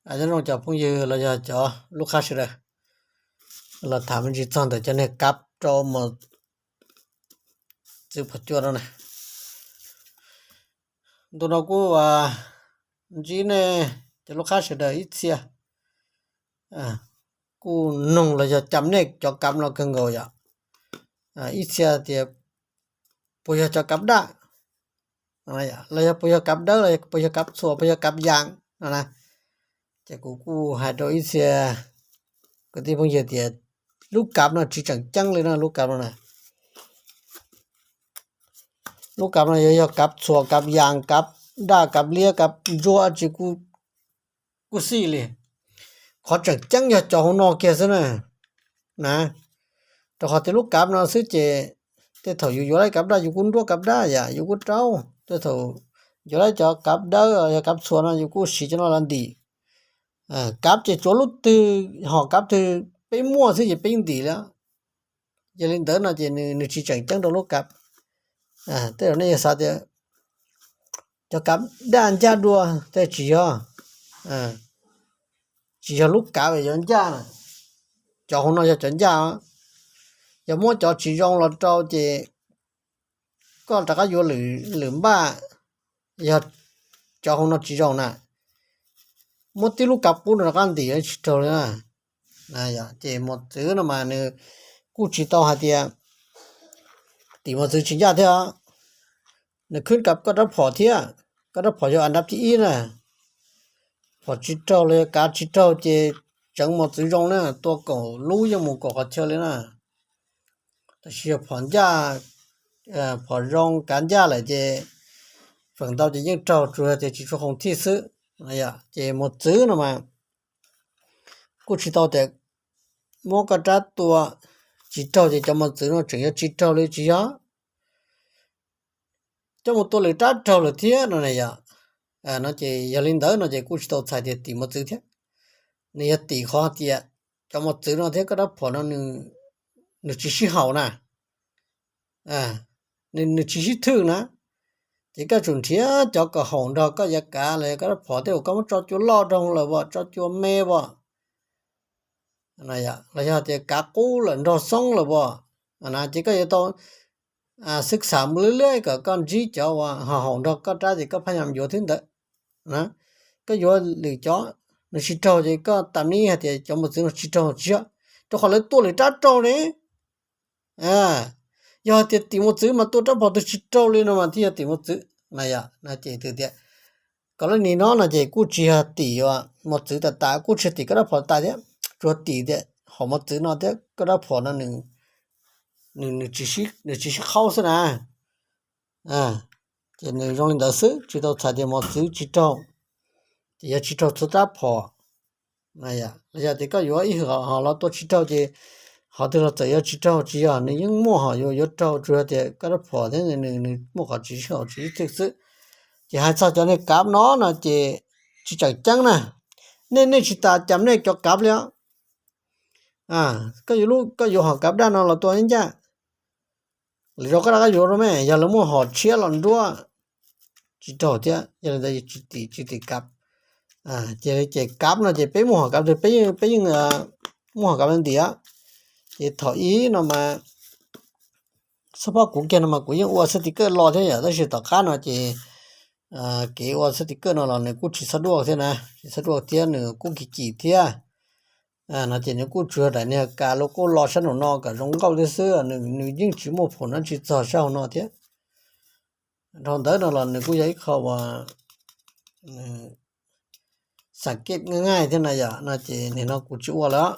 Nyob zoo cov phooj ywg los yog cov lub qab sawv daws, los tham me ntsis txog ntawm cov niag kab rau mos txwv phom cua no na. Ntu no kuj ntsib nej cov lub qab sawv daws ib txhia kuj noog los yog cam nej cov kab no kawg nkaus yom. Ib txhia tias puas yog cov kab daj, los yog puas yog kab dawb, los puas yog kab txhuas, puas yog kab yas no na. Ces kuv kuj hais rau ib txhia kwv tij phooj ywg tias lub kab no tsis tseem ceeb li no, lub kab no na. Lub kab no yog, yog kab txhuas, kab yas, kab daj, kab liab, kab ntsuab tsis kuj xij li. Qhov tseem ceeb yog cov hauv no kiag xwb na. Na, rau qhov tias lub kab no xwb ces tej thaum yus yuav lawm kab daj yus kuj nruab kab daj yom, yus kuj rau. Tej thaum yuav lawm cov kab dawb yog kab txhuas no yus kuj siv cov no los ntim. Kab ces tsuav lub twg, hom kab twg peb muaj xwb ces peb ntim li. Yog li ntawd no ces nws tsis tseem ceeb rau lub kab. Tej zaum nej yuav xav tias cov kab daj ncaj dua, tej tsis yog. Tsis yog lub kab yuav ncaj na, cov hauv no yog cov ncaj. Yog muab cov tsis zoo los rau ces koj rov qab yuav lwm npaj, yog cov hauv no tsis zoo na, muab tib lub kab qub no rov qab ntim tsis raug li na. Ces mos txwv no mas nws kuj tsis tau hais tias tim mos txwv tsis ncaj thiab. Nws khwb kab koj rab phom thiab, koj rab phom yog an dab thib ib na. Phom tsis raug los yog kab tsis raug ces tseev mos txwv zoo na, tua kaum lub yeej mus kaum qhov chaw li na. Tab sis yog phom ncaj, phom zoo kab ncaj lawm ces feem ntau ces yeej raug, tsuas yog tias tsis tshua qoos thij xwb. Ces mos txwv no mas kuj tsis tau tias muab koj rab tua tsis raug ces cov mos txwv no tseem yuav tsis raug li, tsis yog. Coj mus tua lwm rab raug lawm thiab no na yom. No ces yog li ntawd no ces kuj tsis tau txhais tias tim mos txwv thiab. Nws yog tim qhov tias cov mos txwv no thiab koj rab phom no nws tsis sib haum na, nws tsis sib thwj na. Ces koj tsum nrhiav cov kom haum nrog koj yav kav los yog koj rab phom, tej zaum koj muab tso cua loj rau lawm as, tso cua me as, los yog tias kav qub lawm nrog xoob lawm as, ces koj yuav tau xwb xam mus liab liab kom koj ntsib cov uas ho haum nrog koj rab ces koj phaj nyam yuav thwb ntawd. Koj yuav lwm cov nws tsis raug ces koj tam nib hais tias cov mos txwv no tsis raug tsis yog, rau qhov lawv tua lwm rab raug ne. Yog hais tias tim mos txwv mas tua rab phom twg tsis raug li no mas thiaj yog tim mos txwv na yom. No ces tias kom lawv nim no no ces kuj tsis yog tim mos txwv tas tas, kuj tsis yog tim koj rab phom tas thiab, tsuas tim tias hom mos txwv no thiab koj rab phom no nws tsis sib qhaub xwb na. Ces nws zoo li ntawd xwb, tsis tau txhais tias mos txwv tsis raug ces yog tsis raug txhua rab phom. Los yog tias koj yuav ib hom ho los tua tsis raug ces hom twg los txawm yuav tsis raug, tsis yog, nws yeej muaj hom yuav yuav raug, tsuas yog tias koj rab phom thiab nws muaj qhov tsis sib haum tsis sib thwj xwb. Ces hais txog cov niag kav no no ces tsis tseem ceeb na. Nej, nej tsis tas cam nej cov kav li os. Koj yuav lub, koj yuav hom kav daj no los tua ncaj, lwm zaus koj rov qab yuav rau me, yog lawv muaj hom tshiab los nruab tsis raug thiab, yog li ntawd tsis tim, tsis tim kav. Ces, ces kav no ces peb muaj hom kav twg peb yeej, peb yeej muaj hom kav ntim. Ces thaum ib no mas xab phob kuv kiag no mas kuv yeej ua xab tis kawj los thiab yom, tab sis tom qab no ces kev ua xab tis kawj no los nws kuj tsis txhob duaj thiab na, tsis txhob duaj thiab nws kuj kim kim thiab. No ces nws kuj tsuas daim niag kav lub kuj los sab nraum no kom zoo nkauj thiab xwb, nws yeej tsis muaj phom dab tsi txog sab hauv no thiab. Dhau ntawd no los nws kuj yog ib qho uas xam kej nqaij nqaij thiab na yom. No ces nim no kuv tsis ua lawm,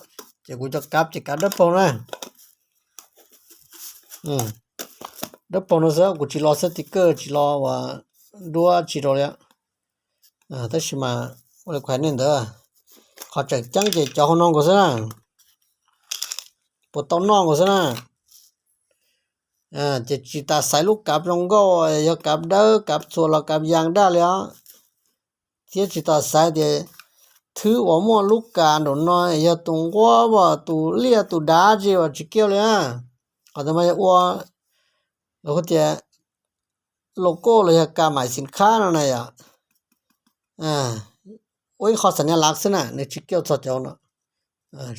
ces kuv cov kav ces kav dawb paug na. Dawb paug no xwb, kuv tsis los xab tis kawj, tsis los ua duab tsis rau li. Tab sis mas ua li kuv hais nej ntawd, qhov tseem ceeb ces cov hauv no nkaus xwb na, puas tau noj nkaus xwb na. Ces tsis tas xaiv lub kav zoo nkauj, yog kav dawb kav txhuas los kav yas daj li os. Thiab tsis tas xaiv tias thwb uas muaj lub kav nraum no yog tus nquab as, tus liaj tus dav tsi as, tsis kiaj li. Qhov ntawd mas yog ua, lawv hu tias logo los yog ka maim xim khab no na yom. ua ib qho xam nias lav xwb na, nws tsis kiaj txog cov no.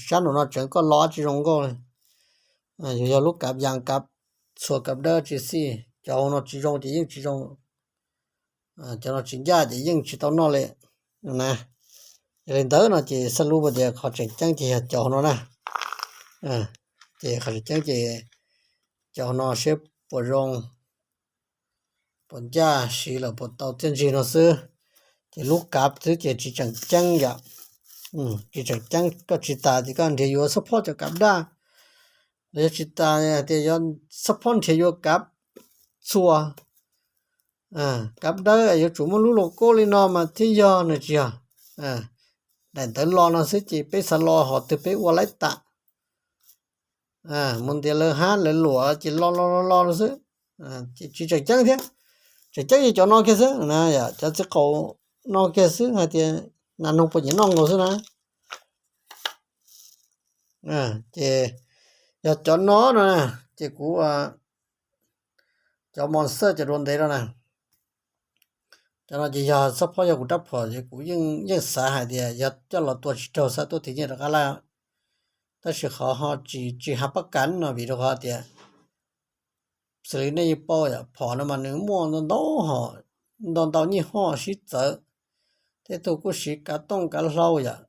Sab nraum no tseem koj lo tsis zoo nkauj li. Yus yog lub kav yas kav txhua kav dawb tsis xij, cov hauv no tsis zoo ces yeej tsis zoo. Cov no tsis ncaj ces yeej tsis tau noj li na. Yog li ntawd no ces xab lub tias qhov tseem ceeb ces yog cov hauv no na. Ces qhov tseem ceeb ces cov hauv no seb puas zoo, puas ncaj, siv lawm puas tau txiaj ntsig no xwb. Ces lub kav xwb ces tsis tseem ceeb yom. Tsis tseem ceeb, koj tsis tas ces koj nrhiav yuav xab phob cov kav daj, los yog tsis tas hais tias yuav xab phob nrhiav yuav kav txhua, kav dawb yuav tsum muaj lub logo li no mas thiaj yog no tsis yog. Daim ntawv lo no xwb ces peb xav lo hov twg peb ua laib tas. Mus ntiav lawv hab lawv luam ces lo lo lo lo xwb. Ces tsis tseem ceeb thiab. Tseem ceeb ces cov no kiag xwb, cov txiv qaum no kiag xwb hais tias nas noog puas nyiam noj nkaus xwb na. Ces yog cov no no ces kuv, cov monster cov dua ntev no na, cov no ces yog xab phob yog kuv rab phom ces kuv yeej xav hais tias yog coj los tua tsis raug xav tuaj thim nyiaj rov qab lawm. Tab sis qhov ho tsis tsis hav pab kav no vim rau qhov tias xws li nej yeej paub yom, phom no mas nws muaj ntau ntau hom, ntau ntau nyij hoj sib txawv. Tej tug kuj siv kav tooj kav hlau yom,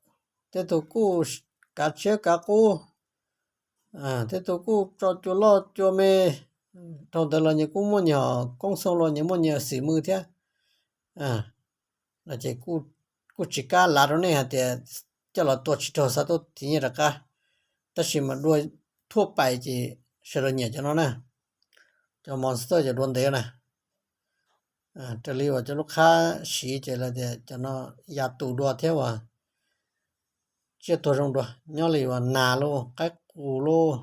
tej tug kuj kav tshiab kav qub, tej tug kuj tso cua loj cua me. Dhau ntawd los nyias kuj muaj nyias koob xoo los nyias muaj nyias xim mws thiab. No ces kuj tsis kam lav rau nej hais tias coj los tua tsis raug xav tuaj thim nyiaj rov qab, tab sis mas dua thuaj pais ces sawv daws nyiam cov no na. Cov monster cov dua ntev na, raws li uas cov lub qhab siv ces lawv tias cov no ya tus dua thiab uas tsiaj tuag zoo dua, nyob li uas nas lauj, qaib qus lauj,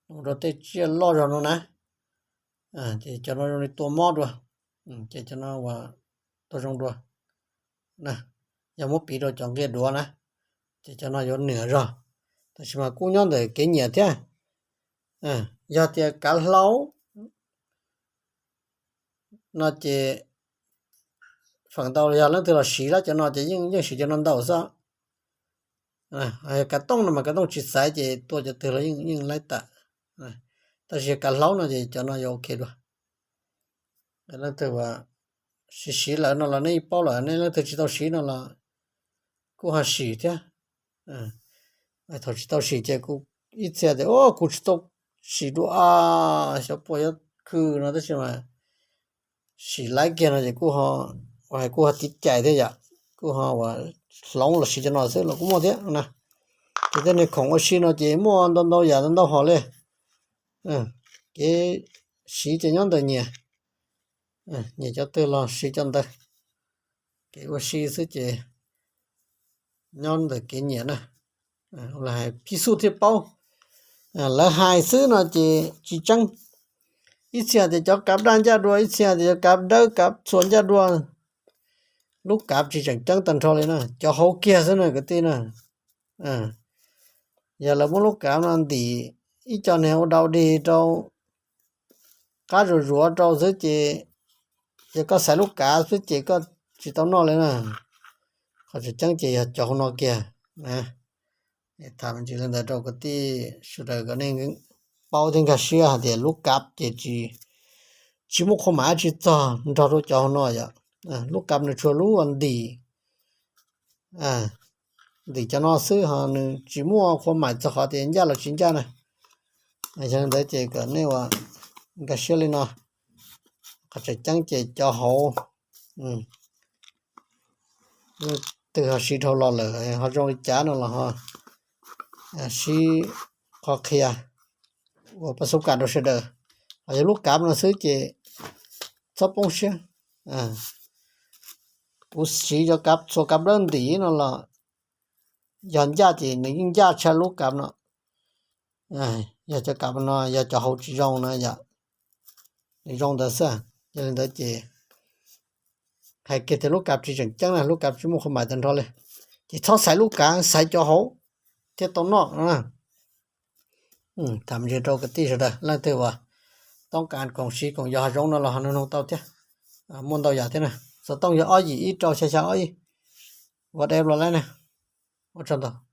mus rau tej tsiaj loj zog no na. Ces cov no zoo li tua mob dua, ces cov no uas tuag zoo dua. Yog muab piv rau cov nqia duav na, ces cov no yuav nyiam zog, tab sis mas kuj nyob ntawm kev nyiam thiab. Yog tias kav hlau no ces feem ntau yog leej twg los siv lawm cov no ces yeej siv cov no ntau xwb. Kav tooj no mas kav tooj tsis xaiv ces tua cov twg los yeej laib tas. Tab sis kav hlau no ces cov no yuav ok dua. Leej twg siv siv lawm no los nej paub lawm, nej leej twg tsis tau siv no los kuj ho sim thiab. Thaum tsis tau sim ces kuv ib txhia tias kuv tsis tau sim dua, xyov puas yuav khw no tab sis mas sim laib kiag no ces kuj ho, hais kuj ho tiv cais thiab yom, kuj ho uas hloov los siv cov no xwb los kuj muaj thiab na. Ces tej niag khoom ua si no ces muaj ntau ntau yam ntau hom li. Kev siv ces nyob ntawm nyias, nyias cov twg los siv cov ntawd. Kev ua si xwb ces nyob ntawm kev nyiam na. Hais phij xub thiaj paub, lawv hais xwb no ces tsis tseeb. Ib txhia tias cov kav daj ncaj dua, ib txhia tias cov kav dawb kav txhua ncaj dua. Lub kav tsis tseem ceeb tag nrho li na, cov hauv kiag xwb na kwv tij na. Yog lawv muab lub kav no ntim ib co niag ua dau dig rau qab zuav zuav rau xwb ces, yog koj xaiv lub kav xwb ces koj tsis tau noj li na. Qhov tseem ceeb ces yog cov hauv no kiag. Tham me ntsis li ntawd rau kwv tij sawv daws kom nej paub thiab nkag siab hais tias lub kav ces tsis, tsis muaj qhua mam tsi txog nrog rau cov hauv no yom. Lub kav nws tsuas lub ntim, ntim cov no xwb ho nws tsis muaj qhua mam txog qhov tias ncaj los tsis ncaj na. Yog li ntawd ces kom nej ua nkag siab li no. Qhov tseem ceeb ces cov hauv, leej twg ho siv dhau los lawm ho zoo li cas no los ho sib qhov qhia ua pab xub kam rau sawv daws. Ho yog lub kav no xwb ces txhob poob siab. Kuv siv cov kav txhua kav dawb ntim no los yog ncaj ces nws yeej ncaj tshaj lub kav no. Yog cov kav no yog cov hauv tsis zoo na yom, nws zoo ntawd xwb. Yog li ntawd ces hais kiag tias lub kav tsis tseem ceeb na, lub kav tsis muaj qhua mam tag nrho li, ces txhob xaiv lub kav, xaiv cov hauv thiaj tau noj no. Tham ntsis rau kwv tij sawv daws, leej twg uas toob kas koom siv koom yos hav zoov no los ho nug nug tau thiab. Muaj ntau yam thiab na, xov tooj yog ob yim ib rau xya xya ob ib. Ua deb los lawm na. Ua tsaug ntau.